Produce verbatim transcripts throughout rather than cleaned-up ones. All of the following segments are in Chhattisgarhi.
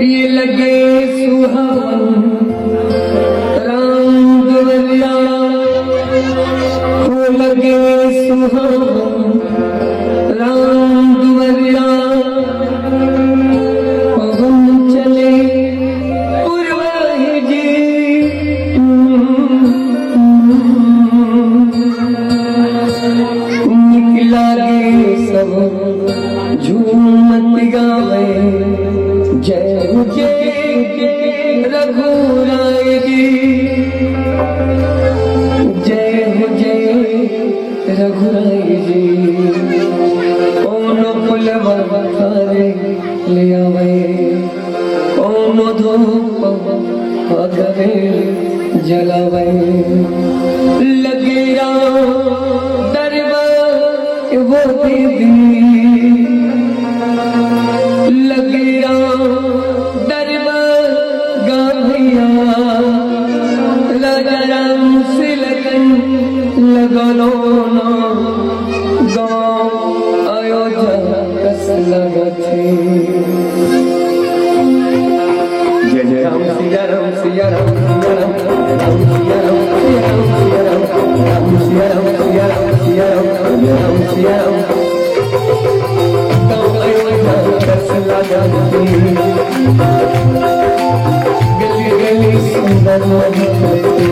ये लगे सुहावन राम दुवरिया, हो लगे सुहावन राम दुवरिया। पवन चले पुरवाही जी, निकला गे सब झूमत गावे, जय हो जय रघुराय जी, जय हो जय रघुराय जी। कोनो फुलवा थारे ले आवे, कोनो धूप अगरबत्ती जलावे। लगे राम दरबार वो दीदी, लगे राम दरबार गा भैया। राजा राम से लगन लगलो ना, गाँव अयोध्या कस लगथे। जय जय राम सिया राम सिया राम सिया राम, राम सिया राम सिया राम सिया राम, राम सिया राम सिया राम सिया राम, राम सिया राम सिया राम। गाँव अयोध्या कस लगथे, गली गली सुंदर महकथे।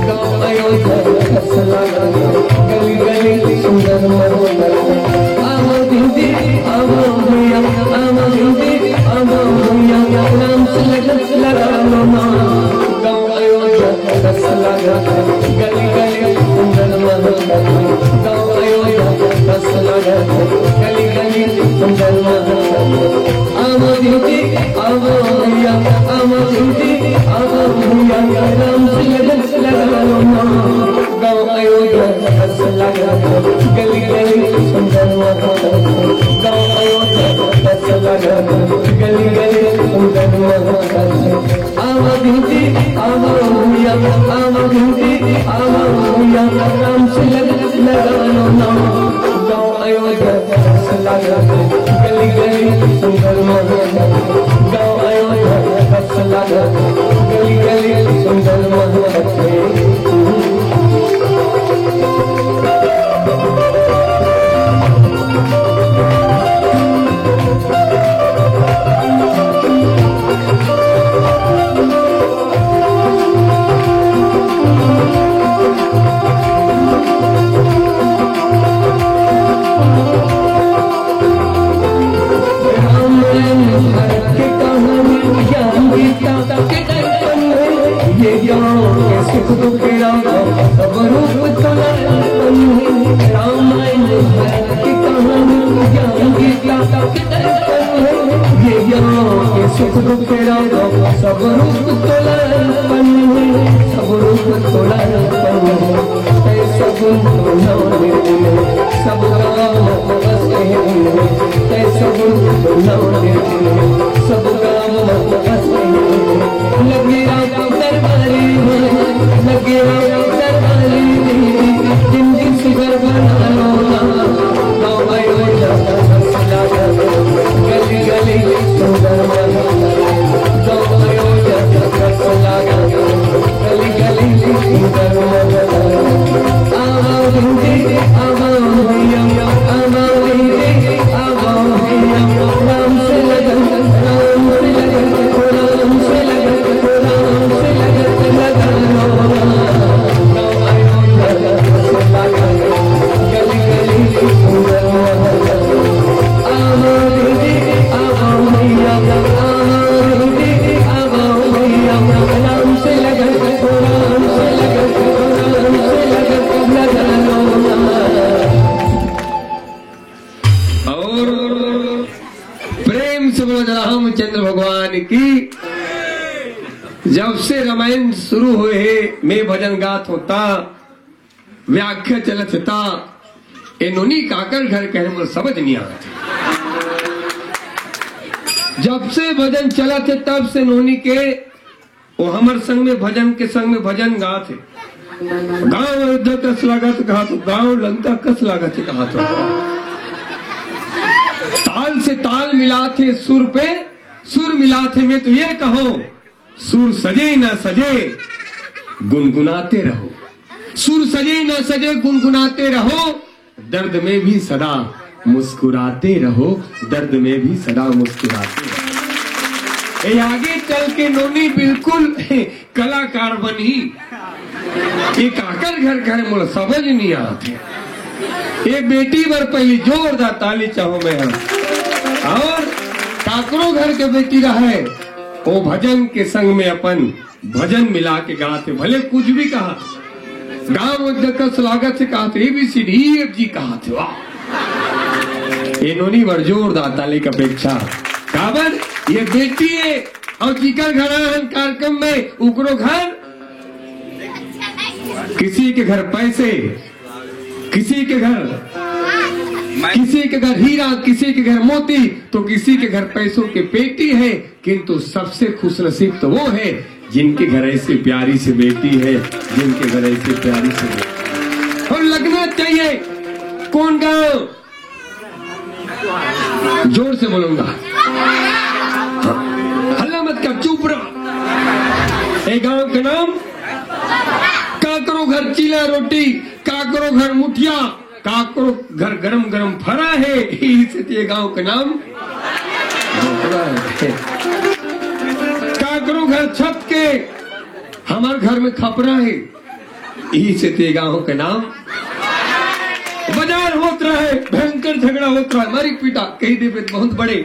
गाँव अयोध्या कस लगथे, गली गली सुंदर महकथे। आवा दीदी, आवा भैया, आवा दीदी, आवा भैया, राम से लगन लगा लो ना। गाँव अयोध्या कस लगथे, गली गली सुंदर महकथे। गाँव अयोध्या कस लगथे, गली गली सुंदर महकथे। आवा दीदी, आवा भैया, आवा दीदी, आवा भैया, राम से लगन लगा लो ना। गाँव अयोध्या कस लगथे, गली गली सुंदर महकथे। गाँव अयोध्या कस लगथे, गली गली सुंदर महकथे। आवा दीदी, आवा भैया, आवा दीदी, आवा भैया, राम से लगन लगा लो ना। गाँव अयोध्या कस लगथे, गली गली सुंदर महकथे। गाँव अयोध्या कस लगथे, गली गली सुंदर महकथे। रामायण भारत के कहानी, ज्ञान गीता के दर्पण है। ये ज्ञान के सुख दुख राम सब रूप तुला अर्पण है। रामायण भारत के कहानी, ज्ञान गीता के दर्पण है। ये ज्ञान के सुख दुख राम सब रूप तुला अर्पण है। सब रूप तुला अर्पण है। तै सगुन तो नाम निर्गुण, सब काम बस है गुण। तै सगुन तो नाम निर्गुण, सब काम बस है गुण। लगे राम दरबारी में, लगे राम दरबारी में, जिंदगी सुघर बना लो ना। गाँव अयोध्या कस लगथे, गली गली सुंदर महकथे। गाँव अयोध्या कस लगथे, गली गली सुंदर महकथे। आवा दीदी, आवा भैया, आवा दीदी, आवा भैया, राम से लगन, राम से लगन, राम से लगन, राम से लगन लगा लो। गाँव अयोध्या कस लगथे, गली गली सुंदर महकथे। आवा दीदी, आवा भैया, आवा दीदी, आवा भैया, राम से लगन, राम से लगन, राम से लगन लगा लो ना। और प्रेम से बोलो रामचंद्र भगवान की। जब से रामायण शुरू होए हे, मैं भजन गात हों ता, व्याख्या चलत हे ता, ए नोनी काकर घर के हे, मोला समझ नहीं आवत हे। जब से भजन चलत हे, तब से नोनी के वो हमर संग में भजन के संग में भजन गात हे। गाँव अयोध्या कस लागत हे कहात हे, गाँव लंका कस लागत हे कहात हे। से ताल मिलाथे सुर पे, सुर मिलाथे। मैं तो ये कहूँ, सुर सजे ना सजे, गुनगुनाते रहो। सुर सजे ना सजे, गुनगुनाते रहो। दर्द में भी सदा मुस्कुराते रहो, दर्द में भी सदा मुस्कुराते रहो। ए, आगे चल के नोनी बिल्कुल कलाकार बनही। ये काकर घर घर मोला समझ नहीं आते। ये बेटी बर पहली जोरदार ताली चाहूं मैं हम। और काकरो घर के बेटी रहे, वो भजन के संग में अपन भजन मिला के गात हे, भले कुछ भी कहा। गांव जगत लागत से कहा थे, एबीसीडी ईएफजी कहा थे, वाह। ए नोनी बर जोरदार ताली के अपेक्षा। काबर ये बेटी है, और जिकर घर आए हन कार्यक्रम में, उकरो घर, किसी के घर पैसे, किसी के घर, किसी के घर हीरा, किसी के घर मोती, तो किसी के घर पैसों की पेटी है। किंतु सबसे खुशनसीब तो वो है जिनके घर ऐसी प्यारी सी बेटी है, जिनके घर ऐसी प्यारी सी बेटी। और लगना चाहिए कौन गांव, जोर से बोलूंगा, हल्ला मत कर, चुप रहो। ए गांव के नाम, काकरो घर चीला रोटी, काकरो घर मुठिया, काकरो घर गरम गरम फरा है, इसे ते गांव के नाम। काकरो घर छत के, हमार घर में खपरा है, इसे ते गांव के नाम। बाजार होत रहे, भयंकर झगड़ा होत रहे, मारी पीटा, कही देबे बहुत बड़े,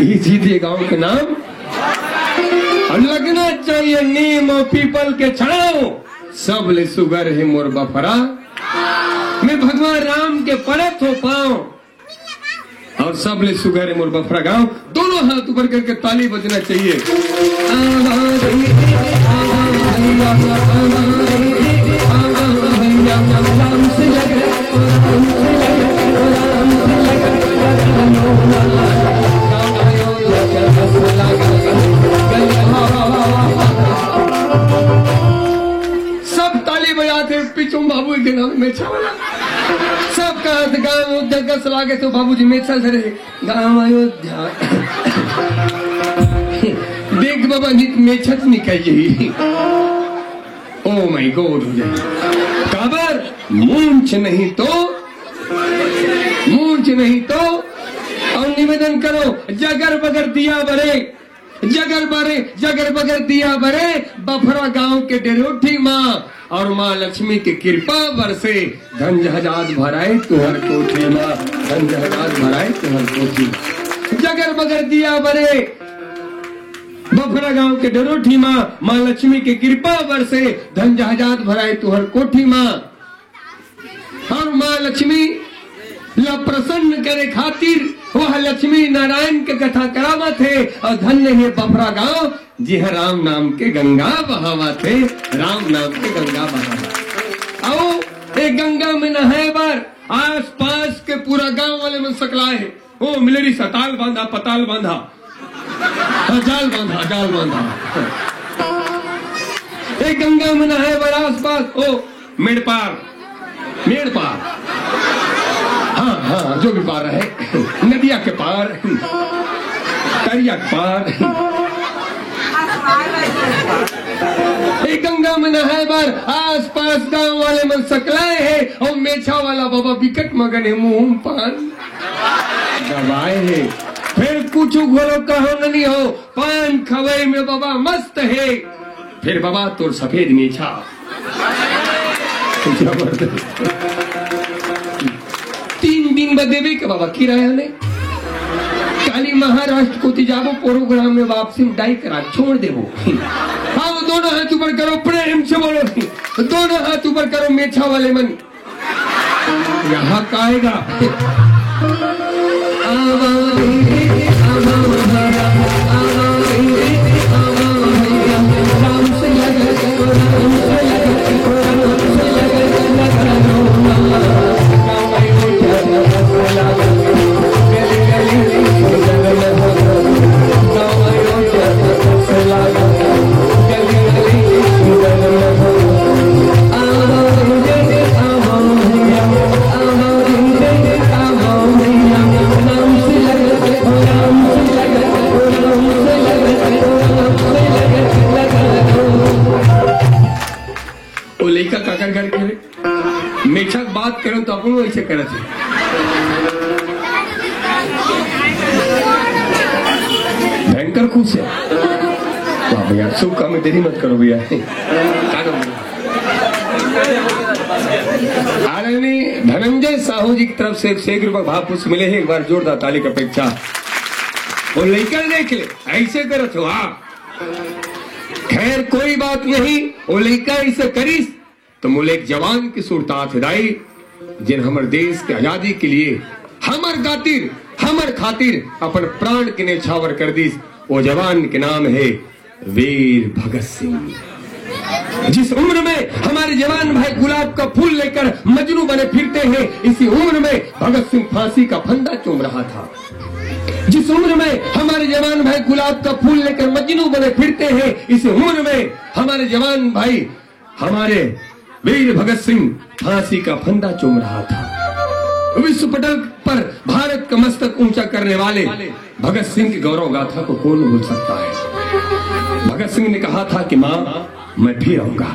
इसे ते गांव के नाम। और लगना चाहिए नीम और पीपल के छांव, सब ले सुगर है मोर बफरा। मैं भगवान राम के परत हो पाऊं, और सब ले सुगर है मोर बफरा गांव। दोनों हाथ ऊपर करके ताली बजना चाहिए। सब ताली बजाते, पीछू बाबू के नाम में छावला। सब कहा था, गांव जगत से लागे तो बाबूजी मेछा धरे, गांव अयोध्या। देख बाबा, नित मेछत निकल गई। ओ माय गॉड हो जाए। काबर मूंछ नहीं तो, मूंछ नहीं तो। और निवेदन करो, जगर बगर दिया बरे, जगर बरे, जगर बगर दिया बरे, बफरा गांव के डेरोठी माँ, और माँ लक्ष्मी के कृपा बरसे, धन जहाजात भराए तुहर कोठी माँ, धन जहाजात भराए तुहर कोठी। जगर बगर दिया बरे, बफरा गांव के डेरोठी माँ, माँ लक्ष्मी के कृपा बरसे, धन जहाजात भराए तुहर कोठी माँ। और माँ लक्ष्मी ला प्रसन्न करे खातिर वह लक्ष्मी नारायण के कथा करावत हे। और धन्य हे बफरा गांव, जिहां राम नाम के गंगा बहावत हे, राम नाम के गंगा बहावत। आओ, ए गंगा में नहाए बर आसपास के पूरा गांव वाले मन सकलाए हे। ओ मिलेरी सा, ताल बांधा, पताल बांधा, हाँ, जाल बांधा, जाल बांधा। ए गंगा में नहाए बर आसपास, ओ मेड़ पार, मेड़ पार, हाँ, हाँ, जो भी पार रहे, नदिया के पार, तरिया के पार। ए गंगा में नहाए बर आसपास गांव वाले मन सकलाए हे, और मेछा वाला बाबा बिकट मगन हे, मुंह में पान दबाए हे। फिर कुछ घोलो कहो नहीं हो, पान खवई में बाबा मस्त हे। फिर बाबा तोर सफेद मेछा। जबरदस्त। तीन दिन बाद देबे के बाबा किराया ने। काली महाराष्ट्र कोती जाबो, प्रोग्राम में वापसी में डाई करा छोड़ देबो। हाँ, वो दोनों हाथ ऊपर करो, प्रेम से बोलो। दोनों हाथ ऊपर करो, मेछा वाले मन। यहाँ का आएगा? लइका काकर घर के रे? मेछक बात करो तो अपन ऐसे करत है। भयंकर खुश है। वाह भैया, शुभ काम में देरी मत करो भैया। का नाम है? आदरणीय धनंजय साहू जी की तरफ से एक सौ एक रुपए भाव पुष्प मिले हैं। एक बार जोरदार ताली की अपेक्षा। वो लइका देख ले, ऐसे करत हो, हाँ। खैर, कोई बात नहीं, वो लइका ऐसे करिस, तो मोला एक जवान के सुरत आत हे दाई, जेन हमर देश के आजादी के लिए हमर खातिर, हमर खातिर अपन प्राण के न्यौछावर कर दिस। वो जवान के नाम है वीर भगत सिंह। जिस उम्र में हमारे जवान भाई गुलाब का फूल लेकर मजनू बने फिरते हैं, इसी उम्र में भगत सिंह फांसी का फंदा चूम रहा था। जिस उम्र में हमारे जवान भाई गुलाब का फूल लेकर मजनू बने फिरते हैं, इसी उम्र में हमारे जवान भाई, हमारे वीर भगत सिंह फांसी का फंदा चूम रहा था। विश्व पटल पर भारत का मस्तक ऊंचा करने वाले भगत सिंह की गौरव गाथा को कौन भूल सकता है? भगत सिंह ने कहा था कि माँ, मैं फिर आऊंगा।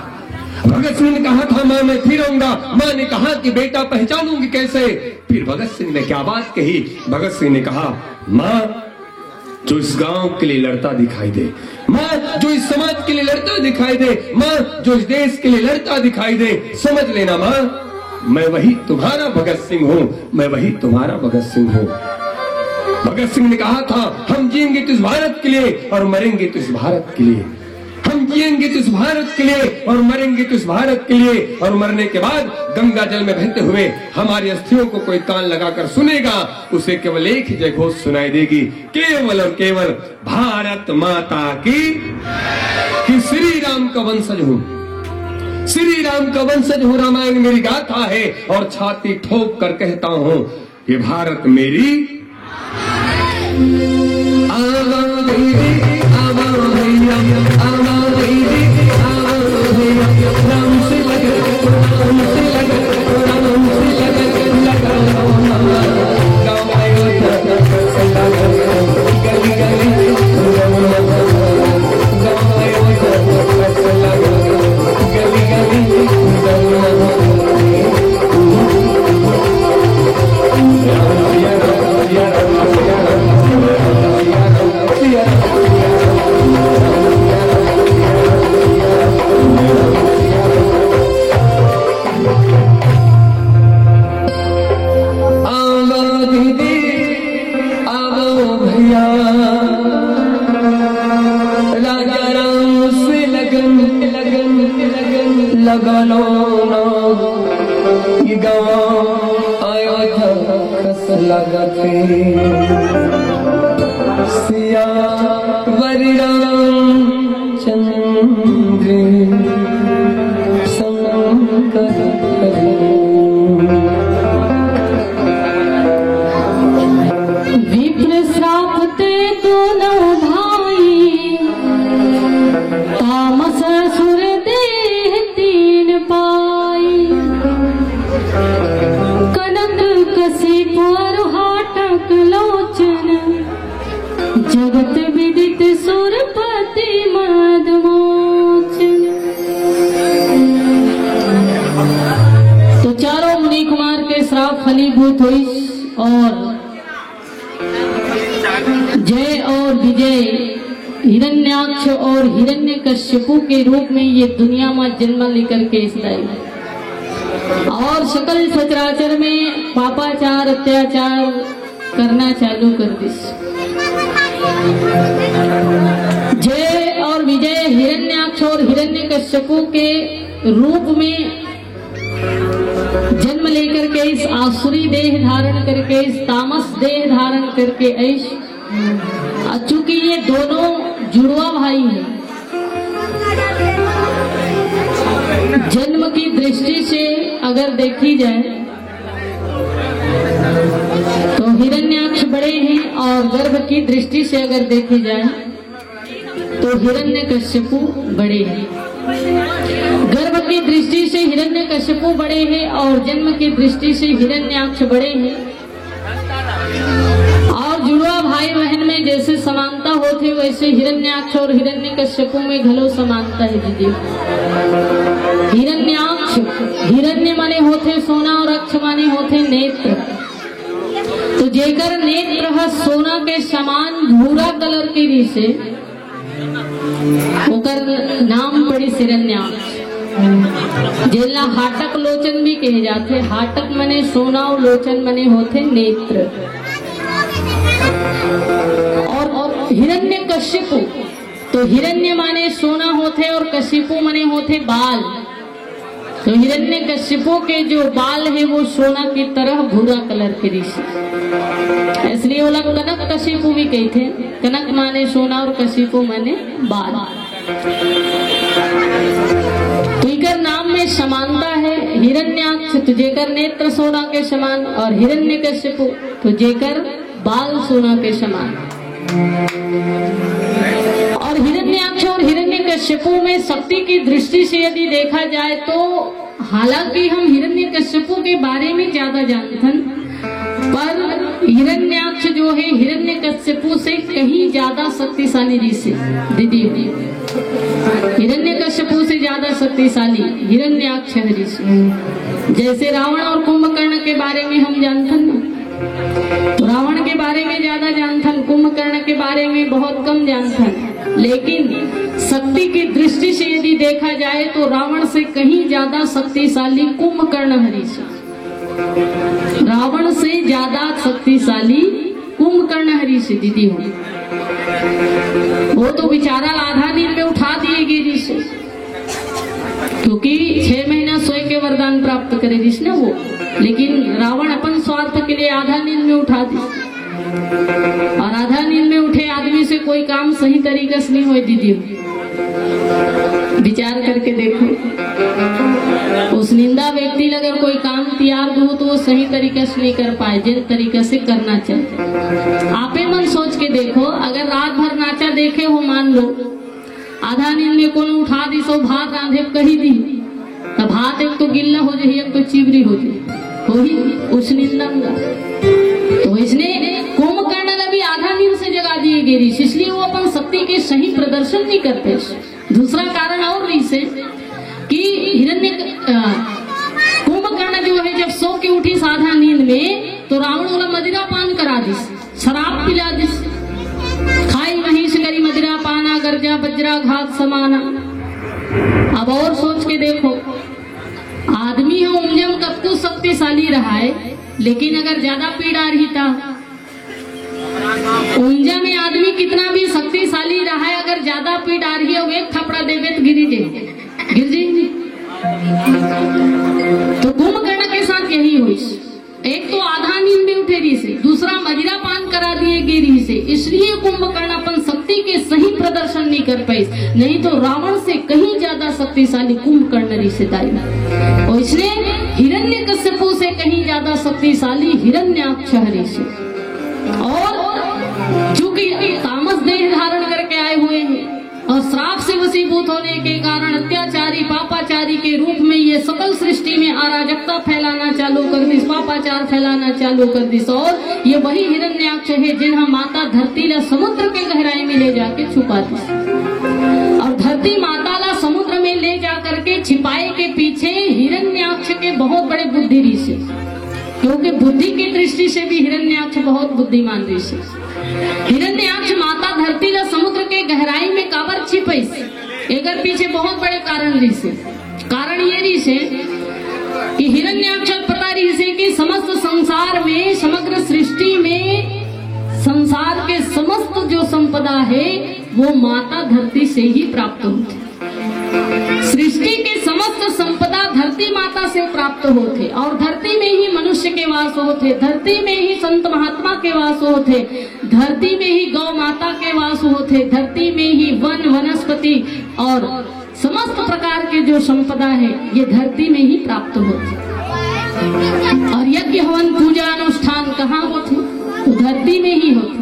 भगत सिंह ने कहा था, माँ, मैं फिर आऊंगा। माँ ने कहा कि बेटा, पहचानूंगी कैसे? फिर भगत सिंह ने क्या बात कही? भगत सिंह ने कहा, माँ, जो इस गांव के लिए लड़ता दिखाई दे, माँ, जो इस समाज के लिए लड़ता दिखाई दे, माँ, जो इस देश के लिए लड़ता दिखाई दे, समझ लेना माँ, मैं वही तुम्हारा भगत सिंह हूँ, मैं वही तुम्हारा भगत सिंह हूँ। भगत सिंह ने कहा था, हम जिएंगे तो इस भारत के लिए और मरेंगे तो इस भारत के लिए। हम जिएंगे तो इस भारत के लिए और मरेंगे तो इस भारत के लिए। और मरने के बाद गंगा जल में बहते हुए हमारी अस्थियों को कोई कान लगाकर सुनेगा, उसे केवल एक ही जय घोष सुनाई देगी, केवल और केवल भारत माता की, कि श्री राम का वंशज हूँ, श्री राम का वंशज हूँ। रामायण मेरी गाथा है और छाती ठोक कर कहता हूँ, ये भारत मेरी। आवा दीदी, आवा भैया, आवा दीदी, आवा भैया, राम से लगे, राम से लगे, राम से लगे, लगा लो ना। आवा दीदी, आवा भैया, राजा राम से लगन, लगन, लगन लगा लो ना। ये गाँव आया था कस लगत है। सिया वर रामचंद्र संग विप्र श्राप ते दोनों भाई, तामस असुर देह तीन पाई। कनक कशिपु अरु हाटक लोचन, जगत विदित सुरपति मद मोचन। तो चारों मुनि कुमार के श्राप फलीभूत हुई और जय और विजय हिरण्याक्ष और हिरण्यकश्यपु के रूप में ये दुनिया में जन्म लेकर के इस दाई और सकल सचराचर में पापाचार अत्याचार करना चालू कर दिस। जय और विजय हिरण्याक्ष और हिरण्यकश्यपु के रूप में जन्म लेकर के इस आसुरी देह धारण करके, इस तामस देह धारण करके ऐश, और चूंकि ये दोनों जुड़वा भाई हैं, जन्म की दृष्टि से अगर देखी जाए तो हिरण्याक्ष बड़े हैं और गर्भ की दृष्टि से अगर देखी जाए तो हिरण्यकश्यपु बड़े हैं। गर्भ की दृष्टि से हिरण्यकश्यपु बड़े हैं और जन्म की दृष्टि से हिरण्याक्ष बड़े हैं। और जुड़वा भाई बहन में जैसे समानता होती है वैसे हिरण्याक्ष और हिरण्यकश्यपु में घलो समानता है दीदी। हिरण्याक्ष होथे नेत्र। तो जेकर नेत्र ह सोना के समान भूरा कलर के रिहिसे, ओकर नाम पड़िस हिरण्याक्ष, जेला हाटक लोचन भी कहे जाथे। हाटक मने सोना अउ लोचन मने होथे नेत्र। और, और हिरण्यकशिपु, तो हिरण्य माने सोना होथे और कशिपु मने होथे बाल। तो हिरण्यकशिपु के जो बाल हे वो सोना की तरह भूरा कलर के रिहिसे, इसलिए ओला कनक कशिपु भी कहिथे। कनक माने सोना और कशिपु माने बाल। तो इकर नाम में समानता है। हिरण्याक्ष तो जेकर नेत्र सोना के समान और हिरण्यकशिपु तो जेकर बाल सोना के समान। और हिरण्याक्ष और हिरण्यकशिपु में शक्ति की दृष्टि से यदि देखा जाए तो हालांकि हम हिरण्यकशिपु के बारे में ज्यादा जानथन, पर हिरण्याक्ष जो है हिरण्यकशिपु से कहीं ज्यादा शक्तिशाली रिहिसे दीदी। हिरण्यकशिपु से ज्यादा शक्तिशाली हिरण्याक्ष रिहिसे। जैसे रावण और कुंभकर्ण के बारे में हम जानथन ना, तो रावण के बारे में ज्यादा जानथन, कुंभकर्ण के बारे में बहुत कम जानथन, लेकिन शक्ति की दृष्टि से यदि देखा जाए तो रावण से कहीं ज्यादा शक्तिशाली कुंभकर्ण रिहिसे। रावण से ज्यादा शक्तिशाली कुंभकर्ण रिहिसे दीदी हो। वो तो बेचारा आधा नींद में उठा दिए गे रिहिसे, क्योंकि छह महीना सोए के वरदान प्राप्त करे रिहिस ना वो, लेकिन रावण अपन स्वार्थ के लिए आधा नींद में उठा दिस। और आधा नींद में उठे आदमी से कोई काम सही तरीका से नहीं होए दीदी। विचार करके देखो, उस निंदा व्यक्ति ला अगर कोई काम तियार दो तो वो सही तरीका से नहीं कर पाए, जिन तरीका से करना चाहिए। आपे मन सोच के देखो, अगर रात भर नाचा देखे हो, मान लो आधा नींद में कोनो उठा दिस अउ भात रांधे कही दी, त भात एक तो गिल्ला हो जाही, एक तो चिबरी हो जाही, होही उस निंदन ला। तो इसने कुंभकर्ण ला भी आधा नींद से जगा दिए गे रिहिस, इसलिए वो अपन शक्ति के सही प्रदर्शन नहीं कर पाइस। दूसरा कारण और रिहिसे कि हिरण्य अ, कुंभकर्ण जो है जब सो के उठिस आधा नींद में तो रावण ओला मदिरा पान करा दिस, शराब पिला दिस। खाई महिष करी मदिरा पाना, गर्जा बज्राघात समाना। अब और सोच के देखो, आदमी ह उमजम कतको शक्तिशाली रहाय, लेकिन अगर ज्यादा पी डारही त उमजा में आदमी कितना भी शक्तिशाली रहाय, अगर ज्यादा पी डारही अउ एक थपड़ा देबे त गिरी जे, गिर जाही। तो कुंभकर्ण के साथ यही होइस। एक तो आधा नींद में उठे रिहिसे, दूसरा मदिरा पान करा दिए गे रिहिसे, इसलिए कुंभकर्ण अपन शक्ति के सही प्रदर्शन नहीं कर पाइस, नहीं तो रावण से कहीं ज्यादा शक्तिशाली कुंभकर्ण रिहिसे दाई। और इसने हिरण्यकश्यपु से कहीं ज्यादा शक्तिशाली हिरण्याक्ष रिहिसे। और चूंकि तामस देह धारण करके आए हुए हैं और श्राप से वशीभूत होने के कारण अत्याचारी पापाचारी के रूप में ये सकल सृष्टि में अराजकता फैलाना चालू कर दिस, पापाचार फैलाना चालू कर दिस। और ये वही हिरण्याक्ष है जिन्हा माता धरती ला समुद्र के गहराई में ले जाके छुपा दिस। और धरती माता ला समुद्र में ले जा करके छिपाए के पीछे हिरण्याक्ष के बहुत बड़े बुद्धि रिहिसे, क्योंकि बुद्धि की दृष्टि से भी हिरण्याक्ष बहुत बुद्धिमान रिहिसे। हिरण्याक्ष माता धरती ला समुद्र के गहराई में काबर छिपइस, एकर पीछे बहुत बड़े कारण रिहिसे। कारण ये रिहिसे कि हिरण्याक्ष पता रिहिसे कि समस्त संसार में, समग्र सृष्टि में, संसार के समस्त जो संपदा है वो माता धरती से ही प्राप्त होथे। सृष्टि के समस्त संपदा धरती माता से प्राप्त होथे और धरती में ही मनुष्य के वास होथे, धरती में ही संत महात्मा के वास होथे, धरती में ही गौ माता के वास होथे, धरती में ही वन वनस्पति और समस्त प्रकार के जो संपदा है ये धरती में ही प्राप्त होथे। और यज्ञ हवन पूजा अनुष्ठान कहाँ होथे? तो धरती में ही होथे।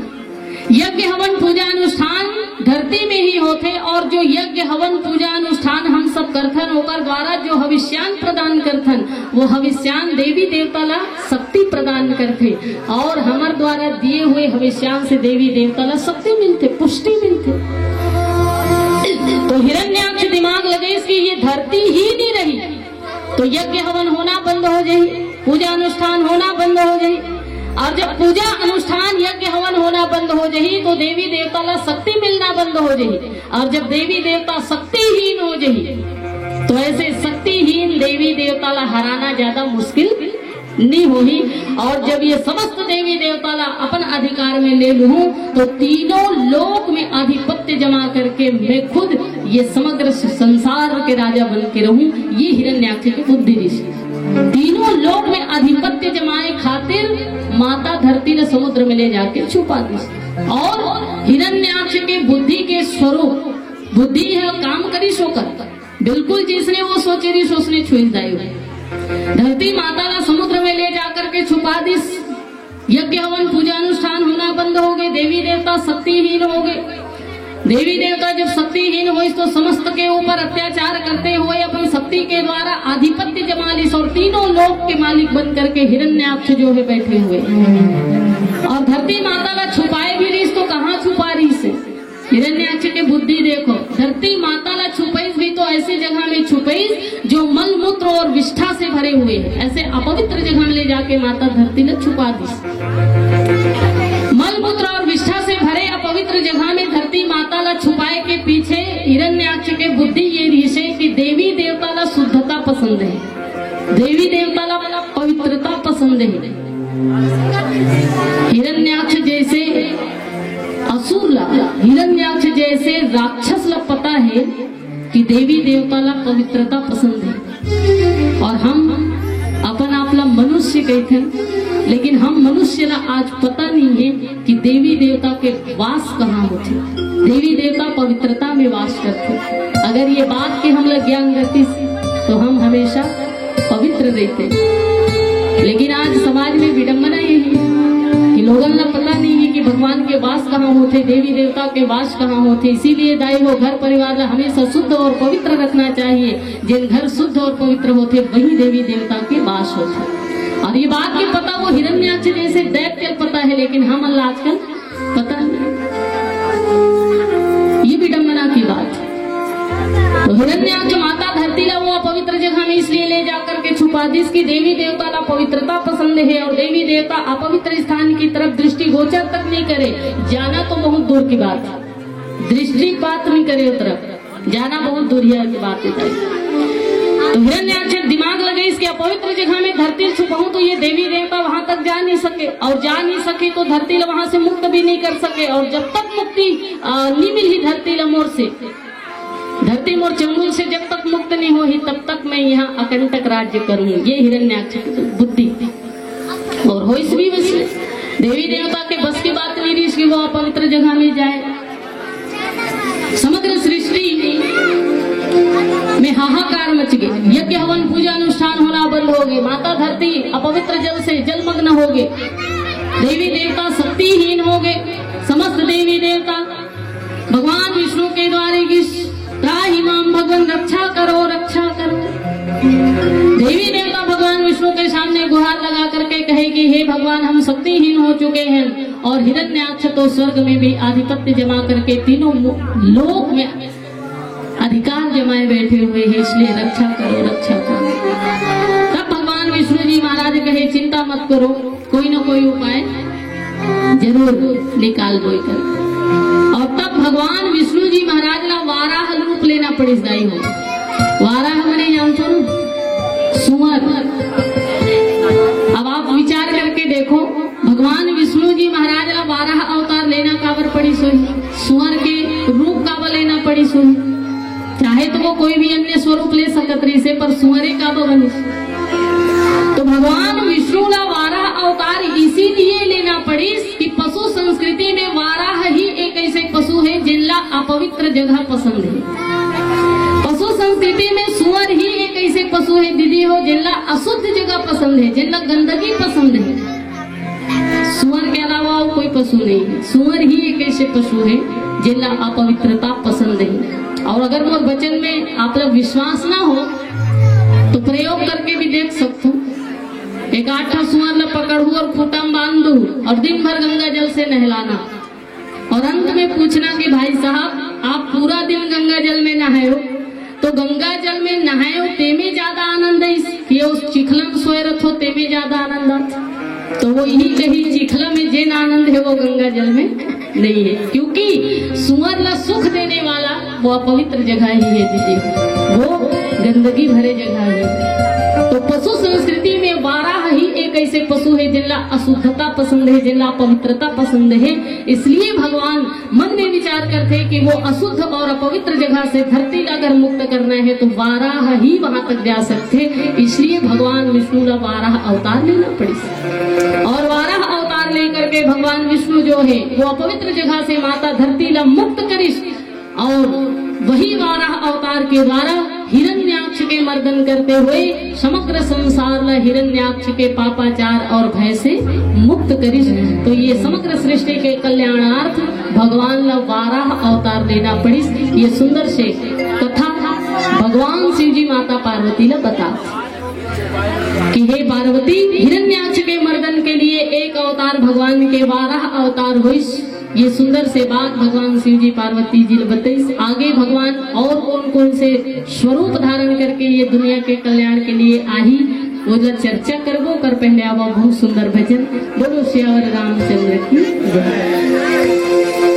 यज्ञ हवन पूजा अनुष्ठान धरती में ही होथे और जो यज्ञ हवन पूजा अनुष्ठान हम सब करथन ओकर द्वारा जो हविष्यान प्रदान करथन वो हविष्यान देवी देवता ला शक्ति प्रदान करथे और हमर द्वारा दिए हुए हविष्यान से देवी देवता ला शक्ति मिलथे, पुष्टि मिलथे। तो हिरण्याक्ष दिमाग लगइस कि ये धरती ही नहीं रही तो यज्ञ हवन होना बंद हो जाही। पूजा अनुष्ठान होना बंद हो जाही। और जब पूजा अनुष्ठान, यज्ञ हवन होना बंद हो जाही, तो देवी देवता ला शक्ति मिलना बंद हो जाही। और जब देवी देवता शक्तिहीन हो जाही, तो ऐसे शक्तिहीन देवी देवता ला हराना ज्यादा मुश्किल नहीं होही। और जब ये समस्त देवी देवता ला अपन अधिकार में ले लूं, तो तीनों लोक में आधिपत्य जमा करके मैं खुद ये समग्र संसार के राजा बन के रहूं, ये हिरण्याक्ष की बुद्धि रहिस। तीनों लोक में आधिपत्य जमाए खातिर माता धरती ने समुद्र में ले जाके छुपा दिस। और हिरण्याक्ष के बुद्धि के स्वरूप, बुद्धि हे, काम करिस ओकर, बिल्कुल जिसने वो सोचे रहिस, उसने छुइस दाई हो। धरती माता ला समुद्र में ले जाकर के छुपा दिस। यज्ञ हवन पूजा अनुष्ठान होना बंद हो गए, देवी देवता शक्तिहीन हो गए। देवी देवता जब शक्तिहीन होइस तो समस्त के ऊपर अत्याचार करते हुए अपन शक्ति के द्वारा आधिपत्य जमा लिस और तीनों लोक के मालिक बन करके हिरण्याक्ष जो है बैठे हुए। और धरती माता ला छुपाए भी रहिस तो कहाँ छुपा रहिस हे? हिरण्याक्ष के बुद्धि देखो, धरती माता ला छुपइस भी तो ऐसी जगह में छुपइस जो मलमूत्र और विष्ठा से भरे हुए हैं। ऐसे अपवित्र जगह में ले जाके माता धरती ला छुपा दिस। मलमूत्र और विष्ठा से भरे अपवित्र जगह में धरती माता ला छुपाए के पीछे हिरण्याक्ष के बुद्धि ये रहिस हे कि देवी देवता ला शुद्धता पसंद है, देवी देवता ला पवित्रता पसंद है। हिरण्याक्ष जैसे असुर ला, हिरण्याक्ष जैसे राक्षस ला पता है कि देवी देवता ला पवित्रता पसंद है। और हम अपन आप ला मनुष्य कहथन, लेकिन हम मनुष्य ला आज पता नहीं है कि देवी देवता के वास कहाँ होथे। देवी देवता पवित्रता में वास करथे। अगर ये बात के हमला ज्ञान रहतिस तो हम हमेशा पवित्र रहते। लेकिन आज समाज में विडंबना यही है कि लोगन ला पता नहीं है कि भगवान के वास कहाँ होथे, देवी देवता के वास कहाँ होथे। इसीलिए दाई हो, घर परिवार ला हमेशा शुद्ध और पवित्र रखना चाहिए। जिन घर शुद्ध और पवित्र होथे, वही देवी देवता के वास होथे। और ये बात के पता वो हिरण्याक्ष जैसे दैत्य पता है, लेकिन हमन ला आजकल पता नहीं। ये विडंबना की बात। तो हिरण्याक्ष माता धरती ला वो अपवित्र जगह में इसलिए ले जाकर के छुपा दिस कि देवी देवता ला पवित्रता पसंद है और देवी देवता अपवित्र स्थान की तरफ दृष्टि गोचर तक नहीं करे। जाना तो बहुत दूर की बात है, दृष्टिपात नहीं करे उस तरफ, जाना बहुत दूरिया की बात है। तो हिरण्याक्ष दिमाग लगाइस कि अपवित्र जगह में धरती छुपाऊं तो ये देवी देवता वहां तक जा नहीं सके, और जा नहीं सके तो धरती ला वहां से मुक्त भी नहीं कर सके, और जब तक मुक्ति अ, नहीं मिली धरती ला मोर से, धरती मोर चंगुल से जब तक मुक्त नहीं होही, तब तक मैं यहाँ अकंटक राज्य करूंगी। ये हिरण्याक्ष की बुद्धि। और होइस भी वैसे, देवी देवता के बस की बात नहीं रहिस कि वो अपवित्र जगह में जाए। समग्र सृष्टि में हाहाकार मच गए, यज्ञ हवन पूजा अनुष्ठान होना बंद हो गए, माता धरती अपवित्र जल से जलमग्न हो गए, देवी देवता शक्तिहीन हो गए, समस्त देवी देवता भगवान विष्णु के द्वारे कि त्राहि माम भगवान, रक्षा करो, रक्षा करो। देवी देवता भगवान विष्णु के सामने गुहार लगा करके कहे कि हे भगवान, हम शक्तिहीन हो चुके हैं। और हिरण्याक्ष तो स्वर्ग में भी आधिपत्य जमा करके तीनों मु-, लोक में अधिकार जमाए बैठे हुए हैं, इसलिए रक्षा करो, रक्षा करो। तब भगवान विष्णु जी महाराज कहे, चिंता मत करो, कोई ना कोई उपाय जरूर निकाल बोल कर। और तब भगवान विष्णु जी महाराज ला वाराह रूप लेना पड़िस दाई हो। वाराह मने जानथो ना, सुअर। अब आप विचार करके देखो, भगवान विष्णु जी महाराज ला वाराह अवतार लेना काबर पड़िस होही, सुअर के रूप काबर लेना पड़िस होही। चाहे तो वो कोई भी अन्य स्वरूप ले सकत रहिसे, पर सुअरे काबर बनिस। तो भगवान विष्णु ला वाराह अवतार इसीलिए लेना पड़िस कि पशु संस्कृति में वाराह ही एक ऐसे पशु है जिनला अपवित्र जगह पसंद है। पशु संस्कृति में सुअर ही एक ऐसे पशु है दीदी हो, जिनला अशुद्ध जगह पसंद है, जिनला गंदगी पसंद है। सुअर के अलावा और कोई पशु नहीं है। सुअर ही एक ऐसे पशु है जिनला अपवित्रता पसंद है। और अगर मोर वचन में आप लोग विश्वास ना हो तो प्रयोग करके भी देख सकते हो। एक आठ ठो सुअर ला पकड़ू और खूंटा में बांध दू और दिन भर गंगा जल से नहलाना, और अंत में पूछना कि भाई साहब, आप पूरा दिन गंगा जल में नहाए हो, तो गंगा जल में नहाए हो, तेमे ज्यादा आनंद है, ये उस चिखला में सोए रथो, तेमे ज्यादा आनंद आता। तो वो यही कही, चिखला में जेन आनंद है, वो गंगा जल में नहीं है, क्योंकि सुअर ला सुख देने वाला वो अपवित्र जगह ही है दीदी, वो गंदगी भरे जगह है। तो पशु संस्कृति में वाराह ही एक ऐसे पशु है, जिनला अशुद्धता पसंद है, जिनला पवित्रता पसंद है। इसलिए भगवान मन में विचार करथे कि वो अशुद्ध और अपवित्र जगह से धरती ला अगर मुक्त करना है, तो वाराह ही वहां तक जा सकथे। इसलिए भगवान विष्णु ला वाराह अवतार लेना पड़िस। और वाराह अवतार लेकर के भगवान विष्णु जो है, वो अपवित्र जगह से माता धरती ला मुक्त करिस। और वही वाराह अवतार के द्वारा हिरण्याक्ष के मर्दन करते हुए समग्र संसार ला हिरण्याक्ष के पापाचार और भय से मुक्त करिस। तो ये समग्र सृष्टि के कल्याणार्थ भगवान ला वाराह अवतार लेना पड़िस। ये सुंदर से कथा भगवान शिव जी माता पार्वती ला बता कि हे पार्वती, हिरण्याक्ष के मर्दन के लिए एक अवतार भगवान के वाराह अवतार होइस। ये सुंदर से बात भगवान शिव जी पार्वती जी ल बतइस। आगे भगवान और कौन कौन से स्वरूप धारण करके ये दुनिया के कल्याण के लिए आही, वो ला चर्चा करबो। कर पहले आवा बहुत सुंदर भजन। बोलो सियावर रामचंद्र की जय।